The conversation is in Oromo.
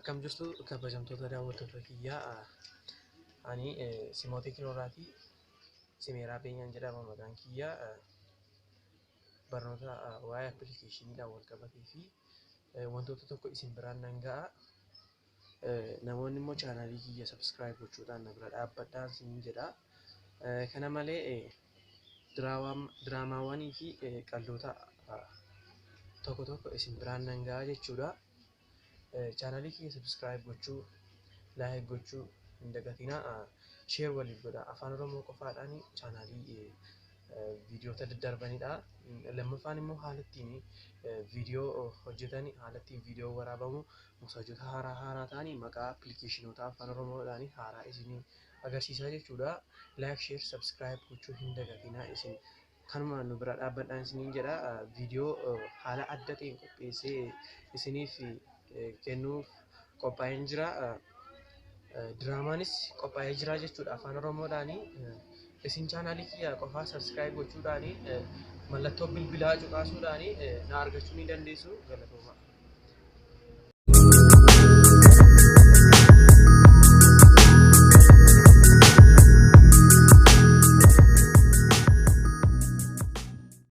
Akkam jirtu kabajamtoota daawwattoota kiyyaa? Ani Simoo Teekinoorraatii, Simeeraa Beenyaan jedhama maqaan kiyyaa. Barnoota waa'ee appilikeeshiniidhaan wal qabatee fi wantoota tokko isin biraan nan ga'a. Namoonni immoo chaanaalii kiyya subscribe gochuudhaan na bira dhaabbadhaa isiniin jedha. Kana malee diraamaawwanii fi qaldoota tokko tokko isin biraan nan ga'a jechuudha. Chaanaalii kiyya subscribe gochuu, like gochuu hin dagatinaa. Share waliif godhaa. Afaan Oromoo qofaadhaan chaanaalii viidiyoota daddarbanidha. Lammaffaan immoo haala ittiin viidiyoo hojjetan, haala ittiin viidiyoo waraabamu, mosaajota haaraa haaraa ta'anii maqaa appilikeeshinoota afaan Oromoodhaan haaraa isinii agarsiisaa jechuudha. Like, share, subscribe gochuu hin dagatinaa isin. Kanuma nu bira dhaabbadhaan isiniin jedha. Viidiyoo haala adda ta'een qopheessee isiniif kennuuf qophaa'een jira. Diraamaanis qophaa'ee jira jechuudha afaan Oromoodhaani. Isin chaanaalii kiyya qofaa subscribe gochuudhaani mallattoo bilbilaa cuqaasuudhaani na argachuu ni dandeessu. Galatooma.